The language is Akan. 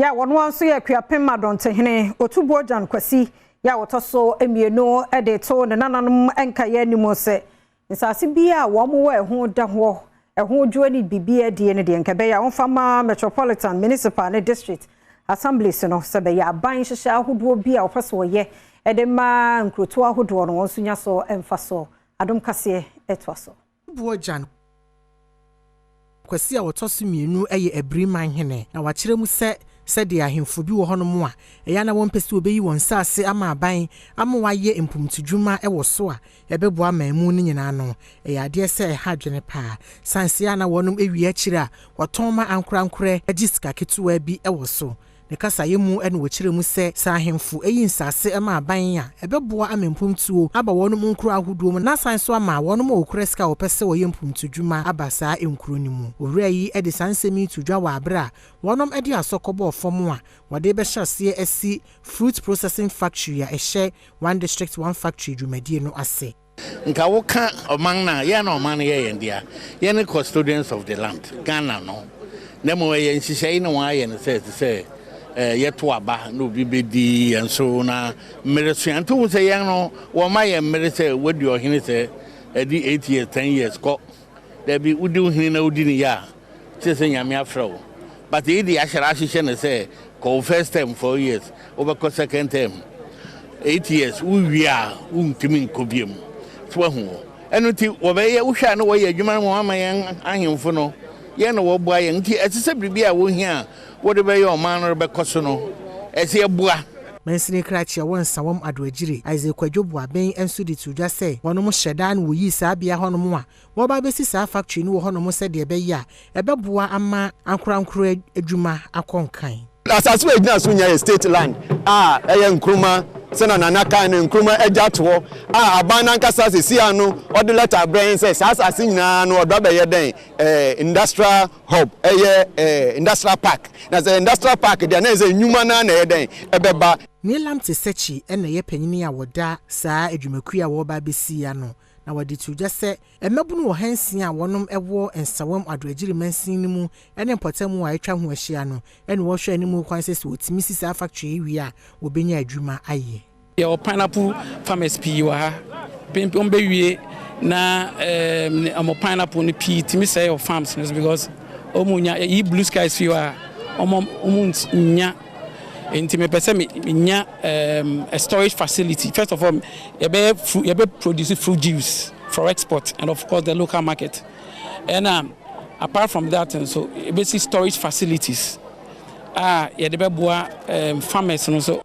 Yɛ a wɔn nso yɛ Akuapem Adontehene Otubuo Gyan Kwasi yɛ a wɔtɔ so mmienu de to ne nananom nkaeɛ anim sɛ nsase bi a wɔn wɔ ɛho da hɔ, ɛho dwo ne biribi adie no deɛ, nka ɛbɛyɛ a wɔmfa ma Metropolitan, Municipal ne District Assemblies no, sɛ bɛyɛ aban hyehyɛ ahodoɔ bi a wɔpɛ so wɔyɛ de ma nkurotoɔ ahodoɔ no, wɔn nso nya so mfa so. Adom Kaseɛ ɛtoa so. Buo Gyan Kwasi a wɔtɔ so mmienu yɛ Abiriman hene, na wakyerɛ mu sɛ sɛdeɛ ahemfo bi wɔ hɔnom a ɛyɛ na wɔmpɛ sɛ wɔbɛyi wɔn nsase ama aban ama wɔayɛ mpomtudwuma wɔ so a ɛbɛboa aman mu no nyinaa no, ɛyɛ adeɛ sɛ ɛha adwene paa sanse a na wɔnom awie akyire a wɔtɔn ma ankorankorɛ agye sika ketewa bi wɔ so. Ne kasaeɛ mu na wɔkyerɛ mu sɛ sɛ ahemfo ayi nsase ma aban a, ɛbɛboa ama mpomtuo aba wɔnom nkuro ahodoɔ mu, na asan so ama wɔnom a wɔkura sika a wɔpɛ sɛ wɔyɛ mpomtudwuma aba saa nkuro no mu. Owura yi de saa nsɛm yi to dwa wɔ abere a wɔnom de asɔkɔ bɔɔ fam a wɔde bɛhyɛ aseɛ asi fruit processing factory a ɛhyɛ One District One Factory dwumadie no ase. Nka woka ɔman no a, yɛn na ɔman no yɛ yɛn dea. Yɛne custodians of the land, Ghana no. Na mmom ɛyɛ nhyehyɛe na wɔn ayɛ no sɛ ɛte sɛ yɛto aba na obi bɛdi yɛn so na mmere so. Nti wo sɛ yɛn no, wɔma yɛn mmere sɛ wadi ɔhene sɛ ɛdi 8 years, 10 years kɔ. Dabi, wodi wo hene na wodi ne yɛ a, kyerɛ sɛ Nyame afrɛ wo. But eyi de ahyɛrɛ ahyehyɛ no sɛ kɔ wo first term 4 years, wobɛkɔ second term 8 years, wowie a wontumi nkɔ biom. So wahu wɔ ɛno nti wɔbɛyɛ wohwɛ a na wɔyɛ adwuma no ma ama yɛn ahemfo no, yɛn na wɔboa yɛn. Nti ɛsɛ sɛ biribi a wɔhia a wɔde bɛyɛ ɔman no bɛkɔ so no, ɛsɛ yɛboa. Mansini krakye a ɛwɔ Nsawam Adoagyiri, Isaac Kwadwo Boaben, nso de to dwa sɛ wɔnom hyɛ daa no wɔyii saa bea hɔnom a wɔba abɛsi saa factory no wɔ hɔnom sɛdeɛ ɛbɛyɛ a ɛbɛboa ama ankorankoro adwuma akɔ nkan. Asase wo gyina so nya yɛ state land a ɛyɛ Nkruma, sɛna Nana kan no Nkruma agya toɔ a aban nankasa sisi ano ɔde letter brɛ sɛ saa asase nyinaa no ɔdɔ abɛyɛ dɛn industrial hub, ɛyɛ industrial park. Na sɛ industrial park deɛ, na yɛ sɛ nnwuma naa na ɛyɛ dɛn ɛbɛba. Neelam te sɛkyi ɛna ɛyɛ panyini a wɔda saa adwumakuo a wɔreba abɛsi ano, na wɔde to dwa sɛ mmabunu wɔ hansia a wɔnom wɔ Nsawam Adoagyiri mansin no mu ne mpɔtam a atwa ho ahyia no ɛna wɔhwɛ anim kwan sɛ wɔtumi si saa factory yi wie a, wɔbɛnya adwuma ayɛ. Yɛwɔ pineapple farmers pii wɔ ha. Wɔn bɛwie na ɔmo pineapple no pii tumi sɛe wɔ farms no so because ɔmo nya yi blue skies fi hɔ a ɔmo nya. Nti mepɛ sɛ menya a storage facility. First of all, yɛbɛyɛ fruit, yɛbɛ produce fruit juice for export and of course the local market. Ɛna apart from that nso, yɛbɛsi storage facilities a yɛde bɛboa farmers no so.